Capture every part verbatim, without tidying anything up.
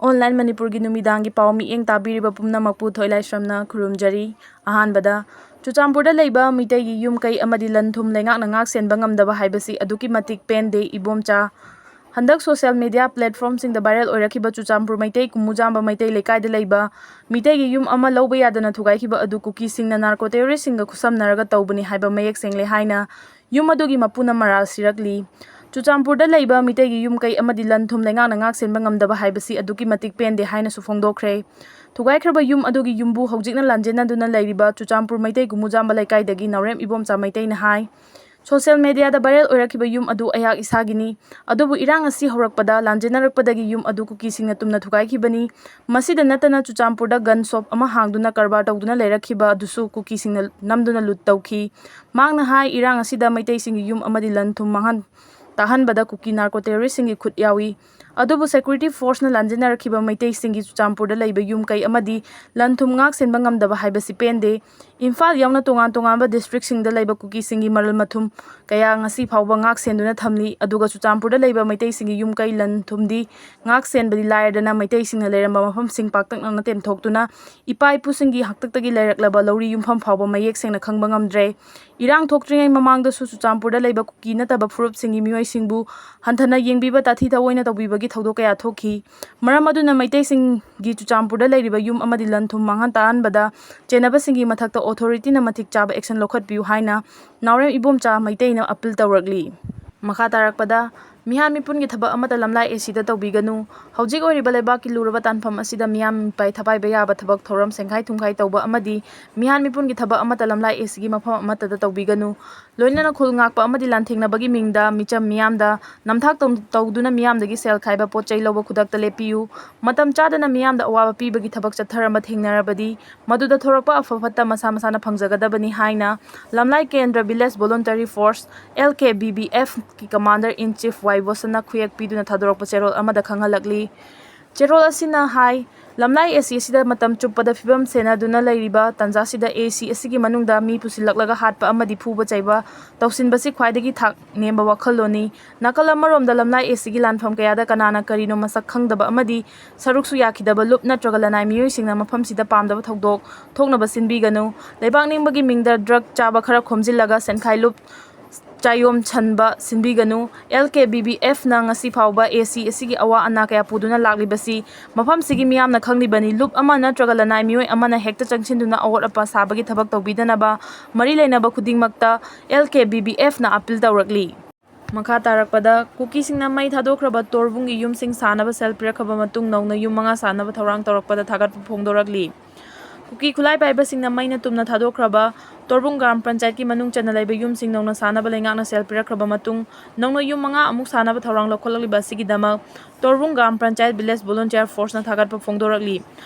Online ꯃꯅꯤꯄꯨꯔꯒꯤ ꯅꯨꯃꯤꯗꯥꯡꯒꯤ ꯄꯥꯎ ꯃꯤꯠꯌꯦꯡ ꯇꯥꯕꯤꯔꯤꯕ ꯄꯨꯝꯅꯃꯛꯄꯨ ꯊꯣꯏꯂꯥꯏꯁ꯭ꯔꯝꯅ ꯈꯨꯔꯨꯝꯖꯔꯤ꯫ ꯑꯍꯥꯟꯕꯗ, ꯆꯨꯔꯆꯥꯟꯄꯨꯔꯗ ꯂꯩꯕ ꯃꯤꯇꯩꯒꯤ ꯌꯨꯝ ꯀꯩ ꯑꯃꯗꯤ ꯂꯟ ꯊꯨꯝ ꯂꯩꯉꯥꯛꯅ ꯉꯥꯛ ꯁꯦꯟꯕ ꯉꯝꯗꯕ ꯍꯥꯏꯕꯁꯤ ꯑꯗꯨꯛꯀꯤ ꯃꯇꯤꯛ ꯄꯦꯟꯗꯦ, ꯏꯕꯣꯝꯆꯥ꯫ ꯍꯟꯗꯛ social media platformꯁꯤꯡꯗ viral ꯑꯣꯏꯔꯛꯈꯤꯕ Churachandpur Meitei ꯀꯨꯝꯃꯨꯖꯥꯝꯕ Meitei ꯂꯩꯀꯥꯏꯗ ꯂꯩꯕ ꯃꯤꯇꯩꯒꯤ ꯌꯨꯝ ꯑꯃ ꯂꯧꯕ ꯌꯥꯗꯅ ꯊꯨꯒꯥꯏꯈꯤꯕ ꯑꯗꯨ ꯀꯨꯀꯤꯁꯤꯡꯅ narco terroristꯁꯤꯡꯒ ꯈꯨꯠꯁꯝꯅꯔꯒ ꯇꯧꯕꯅꯤ ꯍꯥꯏꯕ ꯃꯌꯦꯛ ꯁꯦꯡꯂꯦ ꯍꯥꯏꯅ ꯌꯨꯝ ꯑꯗꯨꯒꯤ ꯃꯄꯨꯅ ꯃꯔꯥꯜ ꯁꯤꯔꯛꯂꯤ꯫ ꯆꯨꯔꯆꯥꯟꯄꯨꯔꯗ ꯂꯩꯕ ꯃꯤꯇꯩꯒꯤ ꯌꯨꯝ ꯀꯩ ꯑꯃꯗꯤ ꯂꯟ ꯊꯨꯝ ꯂꯩꯉꯥꯛꯅ ꯉꯥꯛ ꯁꯦꯟꯕ ꯉꯝꯗꯕ ꯍꯥꯏꯕꯁꯤ ꯑꯗꯨꯛꯀꯤ ꯃꯇꯤꯛ ꯄꯦꯟꯗꯦ ꯍꯥꯏꯅꯁꯨ ꯐꯣꯡꯗꯣꯛꯈ꯭ꯔꯦ꯫ ꯊꯨꯒꯥꯏꯈ꯭ꯔꯕ ꯌꯨꯝ ꯑꯗꯨꯒꯤ ꯌꯨꯝꯕꯨ ꯍꯧꯖꯤꯛꯅ ꯂꯥꯟꯖꯦꯟꯅꯗꯨꯅ ꯂꯩꯔꯤꯕ ꯆꯨꯔꯆꯥꯟꯄꯨꯔ ꯃꯩꯇꯩ ꯀꯨꯝꯃꯨꯖꯥꯝꯕ ꯂꯩꯀꯥꯏꯗꯒꯤ ꯅꯥꯎꯔꯦꯝ ꯏꯕꯣꯝꯆꯥ ꯃꯩꯇꯩꯅ ꯍꯥꯏ꯫ Social mediaꯗ viral ꯑꯣꯏꯔꯛꯈꯤꯕ ꯌꯨꯝ ꯑꯗꯨ ꯑꯩꯍꯥꯛ ꯏꯁꯥꯒꯤꯅꯤ꯫ ꯑꯗꯨꯕꯨ ꯏꯔꯥꯡ ꯑꯁꯤ ꯍꯧꯔꯛꯄꯗ ꯂꯥꯟꯖꯦꯟꯅꯔꯛꯄꯗꯒꯤ ꯌꯨꯝ ꯑꯗꯨ ꯀꯨꯀꯤꯁꯤꯡꯅ ꯇꯨꯝꯅ ꯊꯨꯒꯥꯏꯈꯤꯕꯅꯤ꯫ ꯃꯁꯤꯗ ꯅꯠꯇꯅ ꯆꯨꯔꯆꯥꯟꯄꯨꯔꯗ gun shop ꯑꯃ ꯍꯥꯡꯗꯨꯅ ꯀꯔꯕꯥꯔ ꯇꯧꯗꯨꯅ ꯂꯩꯔꯛꯈꯤꯕ ꯑꯗꯨꯁꯨ ꯀꯨꯀꯤꯁꯤꯡꯅ ꯅꯝꯗꯨꯅ loot ꯇꯧꯈꯤ꯫ ꯃꯍꯥꯛꯅ ꯍꯥꯏ, ꯏꯔꯥꯡ ꯑꯁꯤꯗ ꯃꯩꯇꯩꯁꯤꯡꯒꯤ ꯌꯨꯝ ꯑꯃꯗꯤ ꯂꯟ ꯊꯨꯝ ꯃꯥꯡꯍꯟ ꯇꯥꯍꯟꯕꯗ ꯀꯨꯀꯤ narco terroristꯁꯤꯡꯒꯤ ꯈꯨꯠ ꯌꯥꯎꯏ꯫ ꯑꯗꯨꯕꯨ security forceꯅ ꯂꯥꯟꯖꯦꯟꯅꯔꯛꯈꯤꯕ ꯃꯩꯇꯩꯁꯤꯡꯒꯤ ꯆꯨꯔꯆꯥꯟꯄꯨꯔꯗ ꯂꯩꯕ ꯌꯨꯝ ꯀꯩ ꯑꯃꯗꯤ ꯂꯟ ꯊꯨꯝ ꯉꯥꯛ ꯁꯦꯟꯕ ꯉꯝꯗꯕ ꯍꯥꯏꯕꯁꯤ ꯄꯦꯟꯗꯦ꯫ ꯏꯝꯐꯥꯜ ꯌꯥꯎꯅ ꯇꯣꯉꯥꯟ ꯇꯣꯉꯥꯟꯕ districtꯁꯤꯡꯗ ꯂꯩꯕ ꯀꯨꯀꯤꯁꯤꯡꯒꯤ ꯃꯔꯜ ꯃꯊꯨꯝ ꯀꯌꯥ ꯉꯁꯤ ꯐꯥꯎꯕ ꯉꯥꯛ ꯁꯦꯟꯗꯨꯅ ꯊꯝꯂꯤ꯫ ꯑꯗꯨꯒ ꯆꯨꯔꯆꯥꯟꯄꯨꯔꯗ ꯂꯩꯕ ꯃꯩꯇꯩꯁꯤꯡꯒꯤ ꯌꯨꯝ ꯀꯩ ꯂꯟ ꯊꯨꯝꯗꯤ ꯉꯥꯛ ꯁꯦꯟꯕꯗꯤ ꯂꯥꯏꯔꯗꯅ ꯃꯩꯇꯩꯁꯤꯡꯅ ꯂꯩꯔꯝꯕ ꯃꯐꯝꯁꯤꯡ ꯄꯥꯛꯇꯛꯅꯅ ꯇꯦꯝꯊꯣꯛꯇꯨꯅ ꯏꯄꯥ ꯏꯄꯨꯁꯤꯡꯒꯤ ꯍꯥꯛꯇꯛꯇꯒꯤ ꯂꯩꯔꯛꯂꯕ ꯂꯧꯔꯤ ꯌꯨꯝꯐꯝ ꯐꯥꯎꯕ ꯃꯌꯦꯛ ꯁꯦꯡꯅ ꯈꯪꯕ ꯉꯝꯗ꯭ꯔꯦ꯫ ꯏꯔꯥꯡ ꯊꯣꯛꯇ꯭ꯔꯤꯉꯩ ꯃꯃꯥꯡꯗꯁꯨ ꯆꯨꯔꯆꯥꯟꯄꯨꯔꯗ ꯂꯩꯕ ꯀꯨꯀꯤ ꯅꯠꯇꯕ ꯐꯨꯔꯨꯞꯁꯤꯡꯒꯤ ꯃꯤꯑꯣꯏꯁꯤꯡꯕꯨ ꯍꯟꯊꯅ ꯌꯦꯡꯕꯤꯕ, ꯇꯥꯊꯤ ꯇꯥꯑꯣꯏꯅ ꯇꯧꯕꯤꯕꯒꯤ ꯊꯧꯗꯣꯛ ꯀꯌꯥ ꯊꯣꯛꯈꯤ꯫ ꯃꯔꯝ ꯑꯗꯨꯅ ꯃꯩꯇꯩꯁꯤꯡꯒꯤ ꯆꯨꯔꯆꯥꯟꯄꯨꯔꯗ ꯂꯩꯔꯤꯕ ꯌꯨꯝ ꯑꯃꯗꯤ ꯂꯟ ꯊꯨꯝ ꯃꯥꯡꯍꯟ ꯇꯥꯍꯟꯕꯗ ꯆꯦꯟꯅꯕꯁꯤꯡꯒꯤ ꯃꯊꯛꯇ authorityꯅ ꯃꯇꯤꯛ ꯆꯥꯕ action ꯂꯧꯈꯠꯄꯤꯌꯨ ꯍꯥꯏꯅ ꯅꯥꯎꯔꯦꯝ ꯏꯕꯣꯝꯆꯥ ꯃꯩꯇꯩꯅ appeal ꯇꯧꯔꯛꯂꯤ꯫ ꯃꯈꯥ ꯇꯥꯔꯛꯄꯗ, ꯃꯤꯍꯥꯠ ꯃꯤꯄꯨꯟꯒꯤ ꯊꯕꯛ ꯑꯃꯠꯇ ꯂꯝꯂꯥꯏ ꯑꯦꯁꯤꯗ ꯇꯧꯕꯤꯒꯅꯨ꯫ ꯍꯧꯖꯤꯛ ꯑꯣꯏꯔꯤꯕ ꯂꯩꯕꯥꯛꯀꯤ ꯂꯨꯔꯕ ꯇꯥꯟꯐꯝ ꯑꯁꯤꯗ ꯃꯤꯌꯥꯝ ꯃꯤꯄꯥꯏ ꯊꯕꯥꯏꯕ ꯌꯥꯕ ꯊꯕꯛ ꯊꯧꯔꯝ ꯁꯦꯡꯈꯥꯏ ꯊꯨꯝꯈꯥꯏ ꯇꯧꯕ ꯑꯃꯗꯤ ꯃꯤꯍꯥꯠ ꯃꯤꯄꯨꯟꯒꯤ ꯊꯕꯛ ꯑꯃꯠꯇ ꯂꯝꯂꯥꯏ ꯑꯦꯁꯤꯒꯤ ꯃꯐꯝ ꯑꯃꯠꯇꯗ ꯇꯧꯕꯤꯒꯅꯨ꯫ ꯂꯣꯏꯅꯅ ꯈꯨꯜ ꯉꯥꯛꯄ ꯑꯃꯗꯤ ꯂꯥꯟꯊꯦꯡꯅꯕꯒꯤ ꯃꯤꯡꯗ ꯃꯤꯆꯝ ꯃꯤꯌꯥꯝꯗ ꯅꯝꯊꯥꯛ ꯇꯧ-, ꯇꯧꯗꯨꯅ ꯃꯤꯌꯥꯝꯗꯒꯤ ꯁꯦꯜ ꯈꯥꯏꯕ, ꯄꯣꯠ ꯆꯩ ꯂꯧꯕ ꯈꯨꯗꯛꯇ ꯂꯦꯞꯄꯤꯌꯨ꯫ ꯃꯇꯝ ꯆꯥꯗꯅ ꯃꯤꯌꯥꯝꯗ ꯑꯋꯥꯕ ꯄꯤꯕꯒꯤ ꯊꯕꯛ ꯆꯠꯊꯔꯝꯕ ꯊꯦꯡꯅꯔꯕꯗꯤ ꯃꯗꯨꯗ ꯊꯣꯔꯛꯄ ꯑꯐ ꯐꯠꯇ ꯃꯁꯥ ꯃꯁꯥꯅ ꯐꯪꯖꯒꯗꯕꯅꯤ ꯍꯥꯏꯅ ꯂꯝꯂꯥꯏ ꯀꯦꯟꯗ꯭ꯔ Village Voluntary Force, L K V B Fꯀꯤ Commander in Chief ꯋꯥꯏ ꯕꯣꯁꯟꯅ ꯈꯨꯌꯦꯛ ꯄꯤꯗꯨꯅ ꯊꯥꯗꯣꯔꯛꯄ ꯆꯦꯔꯣꯜ ꯑꯃꯗ ꯈꯪꯍꯜꯂꯛꯂꯤ꯫ ꯆꯦꯔꯣꯜ ꯑꯁꯤꯅ ꯍꯥꯏ, ꯂꯝꯂꯥꯏ ꯑꯦ ꯁꯤ ꯑꯁꯤꯗ ꯃꯇꯝ ꯆꯨꯞꯄꯗ ꯐꯤꯕꯝ ꯁꯦꯟꯅꯗꯨꯅ ꯂꯩꯔꯤꯕ ꯇꯥꯟꯖꯥꯁꯤꯗ ꯑꯦ ꯁꯤ ꯑꯁꯤꯒꯤ ꯃꯅꯨꯡꯗ ꯃꯤ ꯄꯨꯁꯤꯜꯂꯛꯂꯒ ꯍꯥꯠꯄ ꯑꯃꯗꯤ ꯐꯨꯕ ꯆꯩꯕ ꯇꯧꯁꯤꯟꯕꯁꯤ ꯈ꯭ꯋꯥꯏꯗꯒꯤ ꯊꯥꯛ ꯅꯦꯝꯕ ꯋꯥꯈꯜꯂꯣꯟꯅꯤ꯫ ꯅꯥꯀꯜ ꯑꯃꯔꯣꯝꯗ ꯂꯝꯂꯥꯏ ꯑꯦ ꯁꯤꯒꯤ ꯂꯥꯟꯐꯝ ꯀꯌꯥꯗ ꯀꯅꯥꯅ ꯀꯔꯤꯅꯣ ꯃꯁꯛ ꯈꯪꯗꯕ ꯑꯃꯗꯤ ꯁꯔꯨꯛꯁꯨ ꯌꯥꯈꯤꯗꯕ ꯂꯨꯞ ꯅꯠꯇ꯭ꯔꯒ ꯂꯅꯥꯏ ꯃꯤꯑꯣꯏꯁꯤꯡꯅ ꯃꯐꯝꯁꯤꯗ ꯄꯥꯝꯗꯕ ꯊꯧꯗꯣꯛ ꯊꯣꯛꯅꯕ ꯁꯤꯟꯕꯤꯒꯅꯨ꯫ ꯂꯩꯕꯥꯛ ꯅꯤꯡꯕꯒꯤ ꯃꯤꯡꯗ ꯗ꯭ꯔꯒ ꯆꯥꯕ ꯈꯔ ꯈꯣꯝꯖꯤꯜꯂꯒ ꯁꯦꯟꯈꯥꯏ ꯂꯨꯞ ꯆꯥꯌꯣꯝ ꯁꯟꯕ ꯁꯤꯟꯕꯤꯒꯅꯨ꯫ ꯑꯦꯜ ꯀꯦ ꯕꯤ ꯕꯤ ꯑꯦꯐꯅ ꯉꯁꯤ ꯐꯥꯎꯕ ꯑꯦ ꯁꯤ ꯑꯁꯤꯒꯤ ꯑꯋꯥ ꯑꯅꯥ ꯀꯌꯥ ꯄꯨꯗꯨꯅ ꯂꯥꯛꯂꯤꯕꯁꯤ ꯃꯐꯝꯁꯤꯒꯤ ꯃꯤꯌꯥꯝꯅ ꯈꯪꯂꯤꯕꯅꯤ꯫ ꯂꯨꯞ ꯑꯃ ꯅꯠꯇ꯭ꯔꯒ ꯂꯅꯥꯏ ꯃꯤꯑꯣꯏ ꯑꯃꯅ ꯍꯦꯛꯇ ꯆꯪꯁꯤꯟꯗꯨꯅ ꯑꯋꯣꯠ ꯑꯄꯥ ꯁꯥꯕꯒꯤ ꯊꯕꯛ ꯇꯧꯕꯤꯗꯅꯕ ꯃꯔꯤ ꯂꯩꯅꯕ ꯈꯨꯗꯤꯡꯃꯛꯇ ꯑꯦꯜ ꯀꯦ ꯕꯤ ꯕꯤ ꯑꯦꯐꯅ ꯑꯥꯄꯤꯜ ꯇꯧꯔꯛꯂꯤ꯫ ꯃꯈꯥ ꯇꯥꯔꯛꯄꯗ, ꯀꯨꯀꯤꯁꯤꯡꯅ ꯃꯩ ꯊꯥꯗꯣꯛꯈ꯭ꯔꯕ ꯇꯣꯔꯕꯨꯡꯒꯤ ꯌꯨꯝꯁꯤꯡ ꯁꯥꯅꯕ ꯁꯦꯜ ꯄꯤꯔꯛꯈ꯭ꯔꯕ ꯃꯇꯨꯡ ꯅꯧꯅ ꯌꯨꯝ ꯃꯉꯥ ꯁꯥꯅꯕ ꯊꯧꯔꯥꯡ ꯇꯧꯔꯛꯄꯗ ꯊꯥꯒꯠꯄ ꯐꯣꯡꯗꯣꯔꯛꯂꯤ꯫ ꯀꯨꯀꯤ ꯈꯨꯠꯂꯥꯏ ꯄꯥꯏꯕꯁꯤꯡꯅ ꯃꯩꯅ ꯇꯨꯝꯅ ꯊꯥꯗꯣꯛꯈ꯭ꯔꯕ ꯇꯣꯔꯕꯨꯡ ꯒ꯭ꯔꯥꯝ ꯄꯟꯆꯥꯌꯠꯀꯤ ꯃꯅꯨꯡ ꯆꯟꯅ ꯂꯩꯕ ꯌꯨꯝꯁꯤꯡ ꯅꯧꯅ ꯁꯥꯅꯕ ꯂꯩꯉꯥꯛꯅ ꯁꯦꯜ ꯄꯤꯔꯛꯈ꯭ꯔꯕ ꯃꯇꯨꯡ ꯅꯧꯅ ꯌꯨꯝ ꯃꯉꯥ ꯑꯃꯨꯛ ꯁꯥꯅꯕ ꯊꯧꯔꯥꯡ ꯂꯧꯈꯠꯂꯛꯂꯤꯕ ꯑꯁꯤꯒꯤꯗꯃꯛ ꯇꯣꯔꯕꯨꯡ ꯒ꯭ꯔꯥꯝ ꯄꯟꯆꯥꯌꯠ ꯚꯤꯂꯦꯖ ꯚꯣꯂꯨꯟꯇꯤꯌꯔ ꯐꯣꯔꯁꯅ ꯊꯥꯒꯠꯄ ꯐꯣꯡꯗꯣꯔꯛꯂꯤ꯫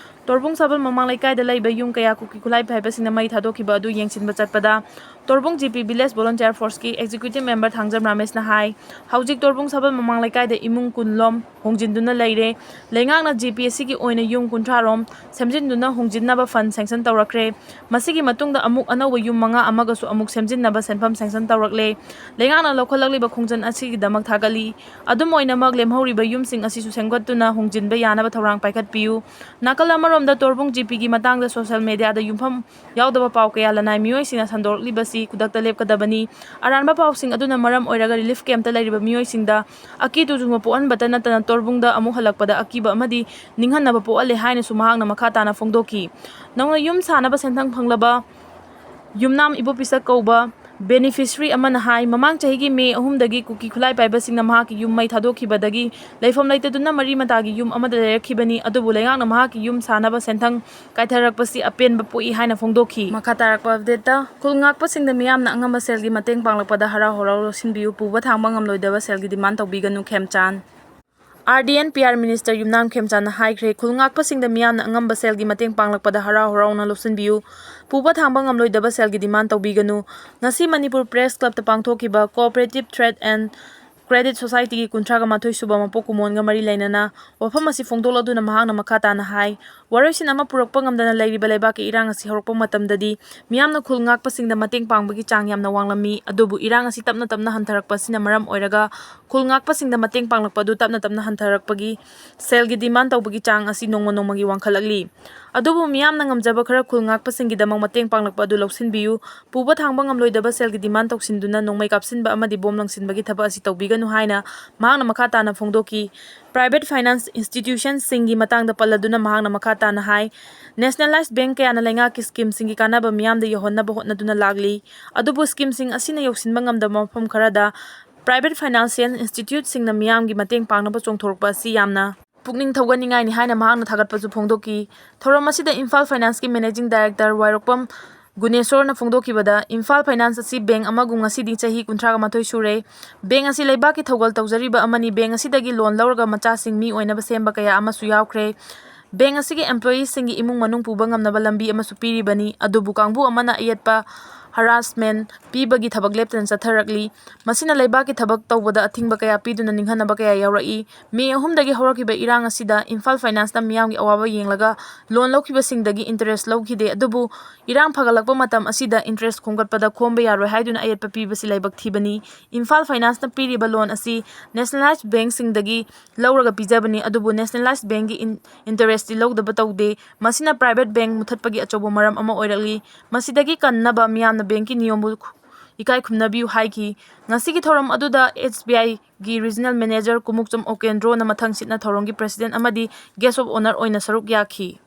ꯇꯣꯔꯕꯨꯡ ꯁꯥꯕꯜ ꯃꯃꯥꯡ ꯂꯩꯀꯥꯏꯗ ꯂꯩꯕ ꯌꯨꯝ ꯀꯌꯥ ꯀꯨꯀꯤ ꯈꯨꯠꯂꯥꯏ ꯄꯥꯏꯕꯁꯤꯡꯅ ꯃꯩ ꯊꯥꯗꯣꯛꯈꯤꯕ ꯑꯗꯨ ꯌꯦꯡꯁꯤꯟꯕ ꯆꯠꯄꯗ Torbung G P village volunteer ꯐꯣꯔꯁꯀꯤ ꯑꯦꯛꯖꯤꯀ꯭ꯌꯨꯇꯤꯚ ꯃꯦꯝꯕꯔ ꯊꯥꯡꯖꯝ ꯔꯥꯃꯦꯁꯅ ꯍꯥꯏ, ꯍꯧꯖꯤꯛ ꯇꯣꯔꯕꯨꯡ ꯁꯥꯕꯜ ꯃꯃꯥꯡ ꯂꯩꯀꯥꯏꯗ ꯏꯃꯨꯡ ꯀꯨꯟ ꯂꯣꯝ ꯍꯣꯡꯖꯤꯟꯗꯨꯅ ꯂꯩꯔꯦ꯫ ꯂꯩꯉꯥꯛꯅ ꯖꯤ ꯄꯤ ꯑꯁꯤꯒꯤ ꯑꯣꯏꯅ ꯌꯨꯝ ꯀꯨꯟꯊ꯭ꯔꯥ ꯔꯣꯝ ꯁꯦꯝꯖꯤꯟꯗꯨꯅ ꯍꯣꯡꯖꯤꯟꯅꯕ ꯐꯟ ꯁꯦꯡꯁꯟ ꯇꯧꯔꯛꯈ꯭ꯔꯦ꯫ ꯃꯁꯤꯒꯤ ꯃꯇꯨꯡꯗ ꯑꯃꯨꯛ ꯑꯅꯧꯕ ꯌꯨꯝ ꯃꯉꯥ ꯑꯃꯒꯁꯨ ꯑꯃꯨꯛ ꯁꯦꯝꯖꯤꯟꯅꯕ ꯁꯦꯟꯐꯝ ꯁꯦꯡꯁꯟ ꯇꯧꯔꯛꯂꯦ꯫ ꯂꯩꯉꯥꯛꯅ ꯂꯧꯈꯠꯂꯛꯂꯤꯕ ꯈꯣꯡꯖꯪ ꯑꯁꯤꯒꯤꯗꯃꯛ ꯊꯥꯒꯠꯂꯤ꯫ ꯑꯗꯨꯝ ꯑꯣꯏꯅꯃꯛ, ꯂꯦꯝꯍꯧꯔꯤꯕ ꯌꯨꯝꯁꯤꯡ ꯑꯁꯤꯁꯨ ꯁꯦꯝꯒꯠꯇꯨꯅ ꯍꯣꯡꯖꯤꯟꯕ ꯌꯥꯅꯕ ꯊꯧꯔꯥꯡ ꯄꯥꯏꯈꯠꯄꯤꯌꯨ꯫ ꯅꯥꯀꯜ ꯑꯃꯔꯣꯝꯗ, ꯇꯣꯔꯕꯨꯡ ꯖꯤ ꯄꯤꯒꯤ ꯃꯇꯥꯡꯗ ꯁꯣꯁꯤꯌꯦꯜ ꯃꯦꯗꯤꯌꯥꯗ ꯌꯨꯝꯐꯝ ꯌꯥꯎꯗꯕ ꯄꯥꯎ ꯀꯌꯥ ꯂꯅꯥꯏ ꯃꯤꯑꯣꯏꯁꯤꯡꯅ ꯁꯟꯗꯣꯔꯛꯂꯤꯕꯁꯤ ꯈꯨꯗꯛꯇ ꯂꯦꯞꯀꯗꯕꯅꯤ꯫ ꯑꯔꯥꯟꯕ ꯄꯥꯎꯁꯤꯡ ꯑꯗꯨꯅ ꯃꯔꯝ ꯑꯣꯏꯔꯒ ꯔꯤꯂꯤꯐ ꯀꯦꯝꯞꯇ ꯂꯩꯔꯤꯕ ꯃꯤꯑꯣꯏꯁꯤꯡꯗ ꯑꯀꯤ ꯇꯨꯖꯨꯡꯕ ꯄꯣꯛꯍꯟꯕꯇ ꯅꯠꯇꯅ ꯇꯣꯔꯕꯨꯡꯗ ꯑꯃꯨꯛ ꯍꯜꯂꯛꯄꯗ ꯑꯀꯤꯕ ꯑꯃꯗꯤ ꯅꯤꯡꯍꯟꯅꯕ ꯄꯣꯛꯍꯜꯂꯦ ꯍꯥꯏꯅꯁꯨ ꯃꯍꯥꯛꯅ ꯃꯈꯥ ꯇꯥꯅ ꯐꯣꯡꯗꯣꯛꯈꯤ꯫ ꯅꯧꯅ ꯌꯨꯝ ꯁꯥꯅꯕ ꯁꯦꯟꯊꯪ ꯐꯪꯂꯕ ꯌꯨꯝꯅꯥꯝ ꯏꯕꯣꯄꯤꯁꯛ ꯀꯧꯕ ꯕꯦꯅꯤꯐꯤꯁꯔꯤ ꯑꯃꯅ ꯍꯥꯏ, ꯃꯃꯥꯡ ꯆꯍꯤꯒꯤ ꯃꯦ ꯑꯍꯨꯝꯗꯒꯤ ꯀꯨꯀꯤ ꯈꯨꯠꯂꯥꯏ ꯄꯥꯏꯕꯁꯤꯡꯅ ꯃꯍꯥꯛꯀꯤ ꯌꯨꯝ ꯃꯩ ꯊꯥꯗꯣꯛꯈꯤꯕꯗꯒꯤ ꯂꯩꯐꯝ ꯂꯩꯇꯗꯨꯅ ꯃꯔꯤ ꯃꯇꯥꯒꯤ ꯌꯨꯝ ꯑꯃꯗ ꯂꯩꯔꯛꯈꯤꯕꯅꯤ, ꯑꯗꯨꯕꯨ ꯂꯩꯉꯥꯛꯅ ꯃꯍꯥꯛꯀꯤ ꯌꯨꯝ ꯁꯥꯅꯕ ꯁꯦꯟꯊꯪ ꯀꯥꯏꯊꯔꯛꯄꯁꯤ ꯑꯄꯦꯟꯕ ꯄꯣꯛꯏ ꯍꯥꯏꯅ ꯐꯣꯡꯗꯣꯛꯈꯤ꯫ ꯃꯈꯥ ꯇꯥꯔꯛꯄ ꯑꯞꯗꯦꯠꯇ, ꯈꯨꯜ ꯉꯥꯛꯄꯁꯤꯡꯗ ꯃꯤꯌꯥꯝꯅ ꯑꯉꯝꯕ ꯁꯦꯜꯒꯤ ꯃꯇꯦꯡ ꯄꯥꯡꯂꯛꯄꯗ ꯍꯔꯥꯎ ꯍꯔꯥꯎ ꯂꯧꯁꯤꯟꯕꯤꯌꯨ, ꯄꯨꯕ ꯊꯥꯡꯕ ꯉꯝꯂꯣꯏꯗꯕ ꯁꯦꯜꯒꯤ ꯗꯤꯃꯥꯟ ꯇꯧꯕꯤꯒꯅꯨ, Khemchand. R D N P R minister Yumnam ꯈꯦꯝꯆꯥꯟꯅ ꯍꯥꯏꯈ꯭ꯔꯦ, ꯈꯨꯜ ꯉꯥꯛꯄꯁꯤꯡꯗ ꯃꯤꯌꯥꯝꯅ ꯑꯉꯝꯕ ꯁꯦꯜꯒꯤ ꯃꯇꯦꯡ ꯄꯥꯡꯂꯛꯄꯗ ꯍꯔꯥꯎ ꯍꯔꯥꯎꯅ ꯂꯧꯁꯤꯟꯕꯤꯌꯨ, ꯄꯨꯕ ꯊꯥꯡꯕ ꯉꯝꯂꯣꯏꯗꯕ ꯁꯦꯜꯒꯤ ꯗꯤꯃꯥꯟ ꯇꯧꯕꯤꯒꯅꯨ꯫ ꯉꯁꯤ ꯃꯅꯤꯄꯨꯔ ꯄ꯭ꯔꯦꯁ ꯀ꯭ꯂꯕꯇ ꯄꯥꯡꯊꯣꯛꯈꯤꯕ Cooperative Trade and Credit Societyꯒꯤ ꯀꯨꯟꯊ꯭ꯔꯥꯒ ꯃꯥꯊꯣꯏ ꯁꯨꯕ ꯃꯄꯣꯛ ꯀꯨꯝꯑꯣꯟꯒ ꯃꯔꯤ ꯂꯩꯅꯅ ꯋꯥꯐꯝ ꯑꯁꯤ ꯐꯣꯡꯗꯣꯛꯂꯗꯨꯅ ꯃꯍꯥꯛꯅ ꯃꯈꯥ ꯇꯥꯅ ꯍꯥꯏ, ꯋꯥꯔꯣꯏꯁꯤꯟ ꯑꯃ ꯄꯨꯔꯛꯄ ꯉꯝꯗꯅ ꯂꯩꯔꯤꯕ ꯂꯩꯕꯥꯛꯀꯤ ꯏꯔꯥꯡ ꯑꯁꯤ ꯍꯧꯔꯛꯄ ꯃꯇꯝꯗꯗꯤ ꯃꯤꯌꯥꯝꯅ ꯈꯨꯜ ꯉꯥꯛꯄꯁꯤꯡꯗ ꯃꯇꯦꯡ ꯄꯥꯡꯕꯒꯤ ꯆꯥꯡ ꯌꯥꯝꯅ ꯋꯥꯡꯂꯝꯃꯤ꯫ ꯑꯗꯨꯕꯨ ꯏꯔꯥꯡ ꯑꯁꯤ ꯇꯞꯅ ꯇꯞꯅ ꯍꯟꯊꯔꯛꯄ ꯑꯁꯤꯅ ꯃꯔꯝ ꯑꯣꯏꯔꯒ ꯈꯨꯜ ꯉꯥꯛꯄꯁꯤꯡꯗ ꯃꯇꯦꯡ ꯄꯥꯡꯂꯛꯄ ꯑꯗꯨ ꯇꯞꯅ ꯇꯞꯅ ꯍꯟꯊꯔꯛꯄꯒꯤ ꯁꯦꯜꯒꯤ demand ꯇꯧꯕꯒꯤ ꯆꯥꯡ ꯑꯁꯤ ꯅꯣꯡꯃ ꯅꯣꯡꯃꯒꯤ ꯋꯥꯡꯈꯠꯂꯛꯂꯤ꯫ ꯑꯗꯨꯕꯨ ꯃꯤꯌꯥꯝꯅ ꯉꯝꯖꯕ ꯈꯔ ꯈꯨꯜ ꯉꯥꯛꯄꯁꯤꯡꯒꯤꯗꯃꯛ ꯃꯇꯦꯡ ꯄꯥꯡꯂꯛꯄ ꯑꯗꯨ ꯂꯧꯁꯤꯟꯕꯤꯌꯨ꯫ ꯄꯨꯕ ꯊꯥꯡꯕ ꯉꯝꯂꯣꯏꯗꯕ ꯁꯦꯜꯒꯤ demand ꯇꯧꯁꯤꯟꯗꯨꯅ ꯅꯣꯡꯃꯩ ꯀꯥꯞꯁꯤꯟꯕ ꯑꯃꯗꯤ ꯕꯣꯝ ꯂꯪꯁꯤꯟꯕꯒꯤ ꯊꯕꯛ ꯑꯁꯤ ꯇꯧꯕꯤꯒꯅꯨ ꯍꯥꯏꯅ ꯃꯍꯥꯛꯅ ꯃꯈꯥ ꯇꯥꯅ ꯐꯣꯡꯗꯣꯛꯈꯤ꯫ Private finance institutionꯁꯤꯡꯒꯤ ꯃꯇꯥꯡꯗ ꯄꯜꯂꯗꯨꯅ ꯃꯍꯥꯛꯅ ꯃꯈꯥ ꯇꯥꯅ ꯍꯥꯏ, Nationalised bank ꯀꯌꯥꯅ ꯂꯩꯉꯥꯛꯀꯤ schemeꯁꯤꯡꯒꯤ ꯀꯥꯟꯅꯕ ꯃꯤꯌꯥꯝꯗ ꯌꯧꯍꯟꯅꯕ ꯍꯣꯠꯅꯗꯨꯅ ꯂꯥꯛꯂꯤ꯫ ꯑꯗꯨꯕꯨ schemeꯁꯤꯡ ꯑꯁꯤꯅ ꯌꯧꯁꯤꯟꯕ ꯉꯝꯗꯕ ꯃꯐꯝ ꯈꯔꯗ private financial instituteꯁꯤꯡꯅ ꯃꯤꯌꯥꯝꯒꯤ ꯃꯇꯦꯡ ꯄꯥꯡꯅꯕ ꯆꯣꯡꯊꯣꯔꯛꯄ ꯑꯁꯤ ꯌꯥꯝꯅ ꯄꯨꯛꯅꯤꯡ ꯊꯧꯒꯠꯅꯤꯡꯉꯥꯏꯅꯤ ꯍꯥꯏꯅ ꯃꯍꯥꯛꯅ ꯊꯥꯒꯠꯄꯁꯨ ꯐꯣꯡꯗꯣꯛꯈꯤ꯫ ꯊꯧꯔꯝ ꯑꯁꯤꯗ Imphal Financeꯀꯤ Managing Director ꯋꯥꯏꯔꯣꯛꯄꯝ ꯒꯨꯅꯦꯁꯣꯔꯅ ꯐꯣꯡꯗꯣꯛꯈꯤꯕꯗ, Imphal Finance ꯑꯁꯤ bank ꯑꯃꯒꯨꯝ ꯉꯁꯤꯗꯤ ꯆꯍꯤ ꯀꯨꯟꯊ꯭ꯔꯥꯒ ꯃꯥꯊꯣꯏ ꯁꯨꯔꯦ꯫ Bank ꯑꯁꯤ ꯂꯩꯕꯥꯛꯀꯤ ꯊꯧꯒꯜ ꯇꯧꯖꯔꯤꯕ ꯑꯃꯅꯤ꯫ Bank ꯑꯁꯤꯗꯒꯤ loan ꯂꯧꯔꯒ ꯃꯆꯥꯁꯤꯡ ꯃꯤ ꯑꯣꯏꯅꯕ ꯁꯦꯝꯕ ꯀꯌꯥ ꯑꯃꯁꯨ ꯌꯥꯎꯈ꯭ꯔꯦ꯫ Bank ꯑꯁꯤꯒꯤ employeeꯁꯤꯡꯒꯤ ꯏꯃꯨꯡ ꯃꯅꯨꯡ ꯄꯨꯕ ꯉꯝꯅꯕ ꯂꯝꯕꯤ ꯑꯃꯁꯨ ꯄꯤꯔꯤꯕꯅꯤ꯫ ꯑꯗꯨꯕꯨ ꯀꯥꯡꯕꯨ ꯑꯃꯅ ꯑꯌꯦꯠꯄ harassment ꯄꯤꯕꯒꯤ ꯊꯕꯛ ꯂꯦꯞꯇꯅ ꯆꯠꯊꯔꯛꯂꯤ꯫ ꯃꯁꯤꯅ ꯂꯩꯕꯥꯛꯀꯤ ꯊꯕꯛ ꯇꯧꯕꯗ ꯑꯊꯤꯡꯕ ꯀꯌꯥ ꯄꯤꯗꯨꯅ ꯅꯤꯡꯍꯟꯅꯕ ꯀꯌꯥ ꯌꯥꯎꯔꯛꯏ꯫ May ꯑꯍꯨꯝꯗꯒꯤ ꯍꯧꯔꯛꯈꯤꯕ ꯏꯔꯥꯡ ꯑꯁꯤꯗ ꯏꯝꯐꯥꯜ Financeꯅ ꯃꯤꯌꯥꯝꯒꯤ ꯑꯋꯥꯕ ꯌꯦꯡꯂꯒ loan ꯂꯧꯈꯤꯕꯁꯤꯡꯗꯒꯤ interest ꯂꯧꯈꯤꯗꯦ꯫ ꯑꯗꯨꯕꯨ ꯏꯔꯥꯡ ꯐꯒꯠꯂꯛꯄ ꯃꯇꯝ ꯑꯁꯤꯗ interest ꯈꯣꯝꯒꯠꯄꯗ ꯈꯣꯝꯕ ꯌꯥꯔꯣꯏ ꯍꯥꯏꯗꯨꯅ ꯑꯌꯦꯠꯄ ꯄꯤꯕꯁꯤ ꯂꯥꯏꯕꯛ ꯊꯤꯕꯅꯤ꯫ ꯏꯝꯐꯥꯜ Financeꯅ ꯄꯤꯔꯤꯕ loan ꯑꯁꯤ Nationalised bankꯁꯤꯡꯗꯒꯤ ꯂꯧꯔꯒ ꯄꯤꯖꯕꯅꯤ꯫ ꯑꯗꯨꯕꯨ Nationalised bankꯀꯤ in-, interestꯇꯤ ꯂꯧꯗꯕ ꯇꯧꯗꯦ꯫ ꯃꯁꯤꯅ private bank ꯃꯨꯊꯠꯄꯒꯤ ꯑꯆꯧꯕ ꯃꯔꯝ ꯑꯃ ꯑꯣꯏꯔꯛꯂꯤ꯫ ꯃꯁꯤꯗꯒꯤ ꯀꯟꯅꯕ ꯃꯤꯌꯥꯝꯅ bankꯀꯤ ꯅꯤꯌꯣꯝꯕꯨ ꯏꯀꯥꯏ ꯈꯨꯝꯅꯕꯤꯌꯨ ꯍꯥꯏꯈꯤ꯫ ꯉꯁꯤꯒꯤ ꯊꯧꯔꯝ ꯑꯗꯨꯗ SBIꯒꯤ Regional Manager ꯀꯨꯃꯨꯛꯆꯝ ꯑꯣꯀꯦꯟꯗ꯭ꯔꯣꯅ ꯃꯊꯪꯁꯤꯠꯅ ꯊꯧꯔꯝꯒꯤ President ꯑꯃꯗꯤ Guest of Honour ꯑꯣꯏꯅ ꯁꯔꯨꯛ ꯌꯥꯈꯤ꯫